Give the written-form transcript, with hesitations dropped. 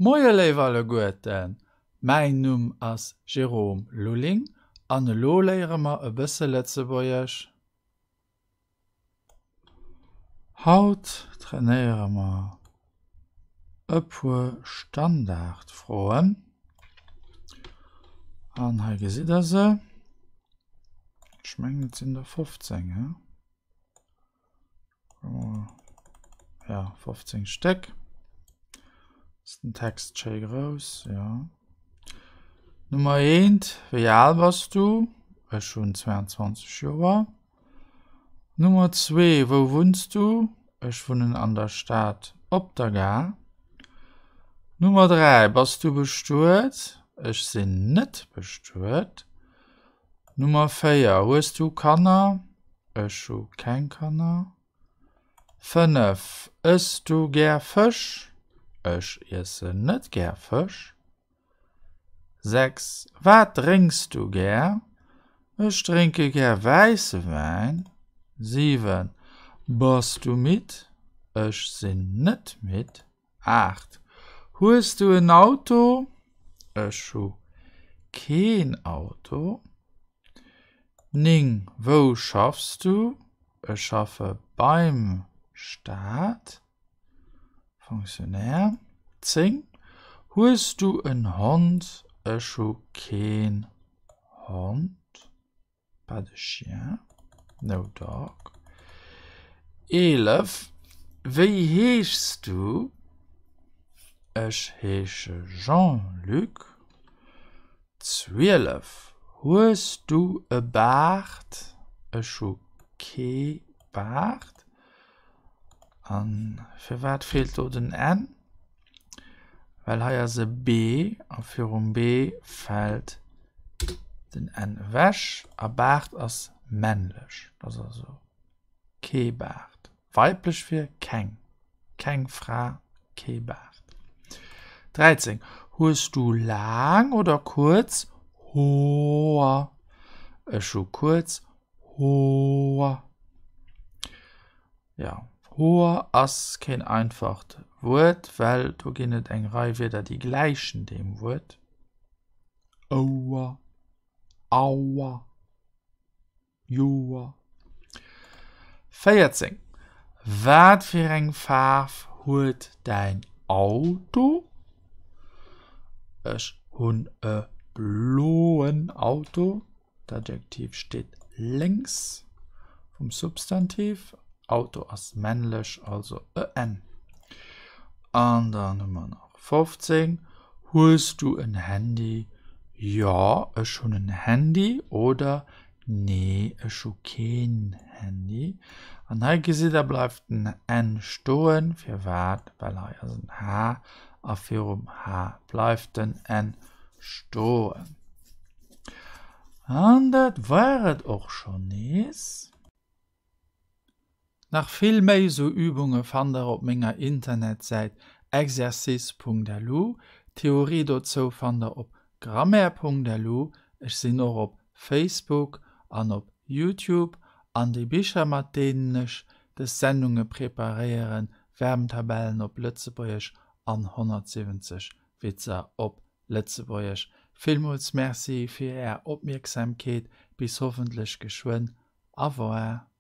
Moie léif alleguerten, mäin Numm ass Jérôme Lulling an elo léiere mer e bësse Lëtzebuergesch. Haut trainéiere mer e puer Standardfroen an hei gesitt der se. Ech mengen et sinn der 15, he? Ja, 15 Stéck. Ass den Text schéi grouss, ja. Nummer 1, wéi al bass du? Ech hunn 22 Joer. Nummer 2, wou wunns du? Ech wunnen an der Stad op der Gare. Nummer 3, bass du bestuet? Ech sinn net bestuet. Nummer 4, Hues du Kanner? Ech hu keng Kanner. 5, Ëss du gär Fësch? Ech iessen net gär Fësch. 6, Wat drénks du gär? Ech drénke gär wäisse Wäin. 7, Bass du midd? Ech sinn net midd. 8, Hues du en Auto? Ech hu keen Auto. 9, Wou schaffs du? Ech schaffe beim Staat, Fonctionnaire. 10, Hues du en Hond? Ech hu keen Hond. Pas de chien, no dog. 11, Wéi heeschs du? Ech heesche Jean-Luc. 12, Hues du e Baart? Ech hu kee Baart. A firwat feelt do den n? Well hei ass e b a virum b fält den n ewech a Baart ass männlech, dat ass also kee Baart. Weiblech wier keng, keng Fra, kee Baart. 13, Hues du laang oder kuerz Hoer? Ech hu kuerz Hoer. Jo, Hoer ass keen einfacht Wuert, well do ginn et eng Rei Wierder, déi gläichen deem Wuert, Ouer, Auer, Joer. 14, Wat fir eng Faarf huet däin Auto? Ech hunn e bloen Auto. D'Adjektiv steet lénks vum Substantiv. Auto ass männlech, also en. An dann hu mer nach 15, Hues du en Handy? Jo, ech hunn en Handy oder Nee, ech hu keen Handy. An hei gesitt der, bleift den n stoen. Firwat? Well hei ass en h a virum h bleift den n stoen. An dat war et och schonn nees. Nach vill méi esou Übunge fannt der op menger Internetsäit exercice.lu. D'Theorie dozou fannt der op grammaire.lu. Ech sinn och op Facebook an op Youtube. An déi Bicher mat deenen ech des Sendunge preparéieren, Verbentabellen op Lëtzebuergesch an 170 Witzer op Lëtzebuergesch. Villmools Merci fir Är Opmierksamkeet. Bis hoffentlech geschwënn. Au revoir.